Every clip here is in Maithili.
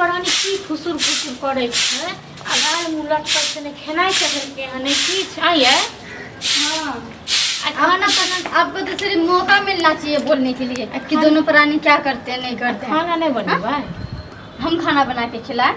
प्राणी की फुसुर फुसुर करै छै आ गाल मुँह लटकल छै, नहि खेनाइ चढ़ेलकै हँ नहि किछु। आइए। हाँ। आ खाना खाना आपको तो सिर्फ मौका मिलना चाहिए बोलने के लिए कि दोनों प्राणी क्या करते हैं, नहीं करते हैं। खाना नहि बनेबै? हम खाना बना के खिलाए?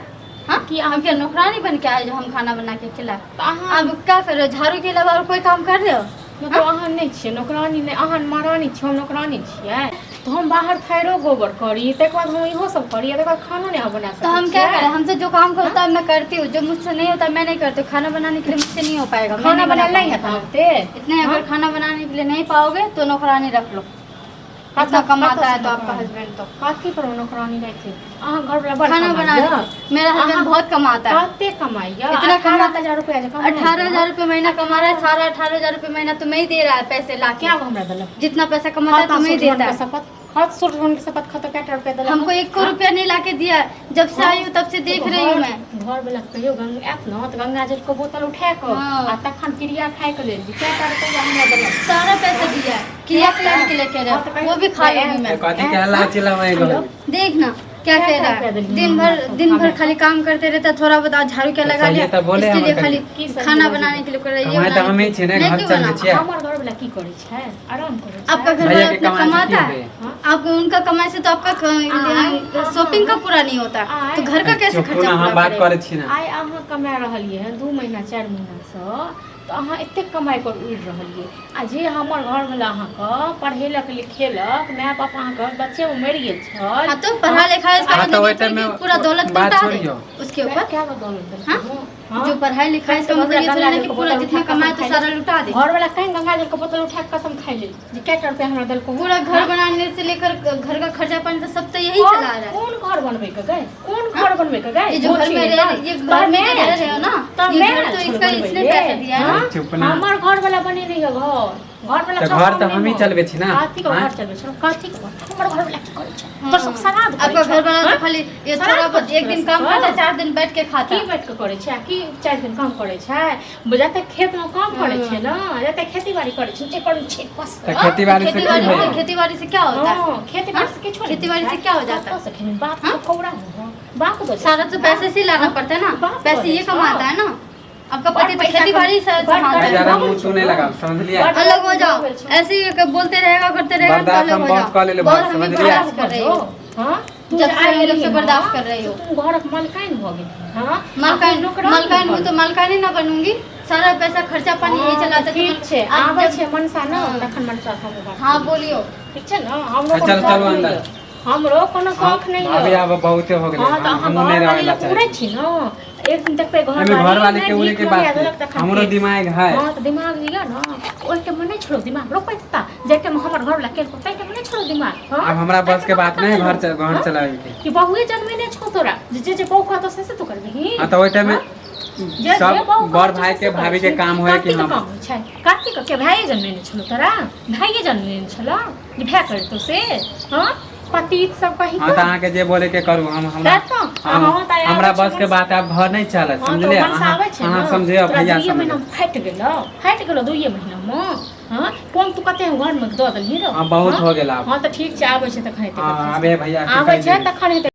हाँ, कि हम क्या नौकरानी बन के आए जो हम खाना बना के खिलाए? तऽ अहाँ अब क्या कर रहे हो? झाड़ू के अलावा और कोई काम कर रहे हो? मतलब अहाँ नहि छियै नौकरानी? नहि, अहाँ महारानी छियै, हम नौकरानी छियै। तऽ हम बाहर फायरो गोबर करी, तकर बाद हम इहो सब करी, तकर बाद खानो नहि अहाँ बना तो हम सकै क्या छियै? करें? हमसे जो काम होता है मैं करती हूँ, जो मुझसे नहीं होता मैं नहीं करती हूँ। खाना बनाने के लिए मुझसे नहीं हो पाएगा, मैं खाना नहीं बना बनायल नहि पाऊंगी। हेतै अहाँके? इतने अगर खाना बनाने के लिए नहीं पाओगे तो नौकरानी रख लो। इतना कमाता है तो आपका हस्बैंड तो कथी पर नौकरानी राखि? अहाँ घरवला बड़ खाना बना कमाइया? मेरा हस्बैंड बहुत कमाता है। कते कमाइया? इतना कमाता- 18,000 रुपया जे कमाइया। 18,000 रुपये महीना कमा रहा है। सारा 18,000 रुपये महीना तुम्हें ही दे रहा है पैसे ला क्या के। हमरा देलक? जितना पैसा कमाता है तुम्हें ही देता है। शपथ खत सूर्य के शपथ खत कएटा रुपया देलक? हमको एक को रुपया नहीं ला के दिया है। जब से आई हूँ तब से देख रही हूँ मैं। घर वाला के कहियो गंगा आयत न तऽ गंगा जल के बोतल उठा कऽ आ तखन क्रिया खाय के लेल जे कएटा रुपया हमरा देलक? सारा पैसा दिया है, क्रिया खिलाने के लिए कह रहा है, वो भी खा लूंगी मैं। कथी के हल्ला चिल्लाबै गो? देखना क्या क्या कह रहा क्या है। दिल्ली दिन में भर सब दिन भर खाना। खाली काम करते रहता, थोड़ा बहुत आज झाड़ू क्या तो लगा सही लिया है तो बोले इसके लिए हमर खाली की सही खाना बोले? बनाने के लिए कर रहा है, ये कमाई तो बनाने हमें के छियै ने, लिए। घर नहीं क्यों चलबै बना? छियै। हमर घर वाला की करै छै? आराम करै छै। आपका घर भैया वाला के उतना कमाई से कमाता की है? होबे? आपको उनका कमाई से तो आपका शॉपिंग का पूरा नहीं होता, तो घर का कैसे चुप खर्चा ना, हम पूरा बात करेगा? करै छी ना। आइ अहाँ कमा रहलियै हँ 2 महीना 4 महीनासँ, तऽ अहाँ एतेक कमाइ पर उड़ि रहलियै आ जे हमर घरवला अहाँके पढ़ेलक लिखेलक, माय बाप अहाँके बच्चेमे मरि गेल छल। हाँ, तो पढ़ा लिखा है इसका हाँ, तो मतलब ये वही थोड़ी टाइम कि में पूरा दौलत बात लुटा दे छोड़ियो। उसके ऊपर। क्या दौलत देलकै? हाँ? हाँ? जो पढ़ाई लिखाई इसका मतलब ये थोड़ी ना कि पूरा जितना कमाए तो सारा लुटा दे। घरवला कहीं गंगा जल के बोतल उठा के कसम खाइ लेल जे कएटा रुपया हमरा देलकौ? पूरा घर बनाने से लेकर घर का खर्चा पानी तो सब तो यही चला रहा है। कोन घर बनबै के गए? कोन घर बनबै के गए? ये जो घर में रह ये घर में जो रह रहे हो ना, ये घर तो इसका इसने पैसा दिया है ना। चुप ना। हमर घर वाला बनेने है घर, घर वाला। तऽ घर तऽ हमही चलबै छी ना। कथी के घर आँय? चलबै छौ? कथी के घर? हमर घर वाला की करै छै? तोर सब श्राद्ध करै आपका छौ। घर वाला हाँ? तो खाली ये श्राद्ध थोड़ा बहुत करै एक दिन काम छौ। करता है, 4 दिन बैठ के खाता की है। बैठ के करै छै आ की 4 दिन काम करै छै? जते खेत मे काम करै छै ने, जते खेती बाड़ी करै छै, जे करै छै बस। तऽ खेती बाड़ी से खेती की बाड़ी से होइया? खेती बाड़ी से क्या होता है? हाँ, खेती बाड़ी से किछो नहीं खेती बाड़ी से होइ छै। क्या हो जाता है? कतऽ से खेबै? बाप हाँ? के कौड़ा हो, बाप दऽ सारा तो पैसे से ही लाना पड़ता है ना। बाप पैसे करे ये छौ। कमाता है ना आपका बड़ पति, तो पैसा खेती बाड़ी से बड़ संभालता है। ज्यादा मुँह तू नहीं लगाओ, समझलियै? बड़- अलग हो जाओ। ऐसे ही अगर बोलते रहेगा, करते रहेगा तो बर्दाश्त अलग हम हो बहुत जाओ। कऽ लेले, बहुत बहुत हम भी समझलियै? बर्दाश्त कर रही हो। हाँ, तू जब जे से आइ हम जब गेलही से ना, बर्दाश्त कर रही हो। तू घरक मलकाइन भऽ गेलही। हाँ, मलकाइन नौकरानी मलकाइन हूँ भऽ तो मलकानी ना बनूंगी? सारा पैसा खर्चा पानी यही हाँ, चलाता है। ठीक छै, आज आबै जब- छै मनसा ने हाँ। तखन मनसा से हम बात हाँ करबै। बोलियो। ठीक छै ने? हमरो चल, कोनो चलू शौक नहि अन्दर। यऽ। हमरो कोनो शौक नहि अभी यऽ। आब बहुते हो गेलै। हाँ, तऽ अहाँ हमहूँ नहि घर रहै वाली ला लग चाहै उड़ै छी। छी ने, एक दिन देखबै घर एहिमे घर वाली नहि के उड़े भीख के मंगा बात देलक नहि। तखन हमरो फेर। दिमाग है। हाँ, तऽ दिमाग यऽ ने, ओहि टाइममे नहि छोड़ो दिमाग रोपै देता। जाहि टाइममे हमर घरवला केलको ताहि टाइममे नहि छोड़ो दिमाग। हाँ? आब हमरा ताहि बस के टाइममे बात कतऽ नहि घर छलौ? घर हाँ? चलाबै के। कि बहुए जनमेने छौ तोरा जे जे जे बहु कहतौ से से तू करबिही? हाँ, तऽ ओहि टाइममे हाँ? जे सब जे बहु बड़ कहतौ भाई से के से भाभी के करै छी। काम होय कि कार्तिक हम काम होइ छै? कार्तिक के भाइये जनमेने छलौ? तोरा भाइये जनमेने छलौ जे भाय करतौ से? हाँ, पतित सब कही। हाँ, तऽ अहाँके जे बोले के करू। हम हमरा तऽ हम हाँ, तऽ हमरा आबै छै बस के बात आब घर नहीं चलत। हाँ, तऽ समझलियै? मनसा अहाँ आबै छै अहाँ ने, समझियौ तोरा भैया, 2 महीना समझियौ। मे फाटि गेलौ, फाटि गेलौ 2 महीना मे। हाँ, कोन तू कते घर मे दऽ देलही रौ? हाँ, बहुत हो गेल आब। हाँ, तऽ ठीक छै, आबै छै तखन हेतै। हाँ, आबे भैया के आबै कहि छै देबै। तखन हेतै।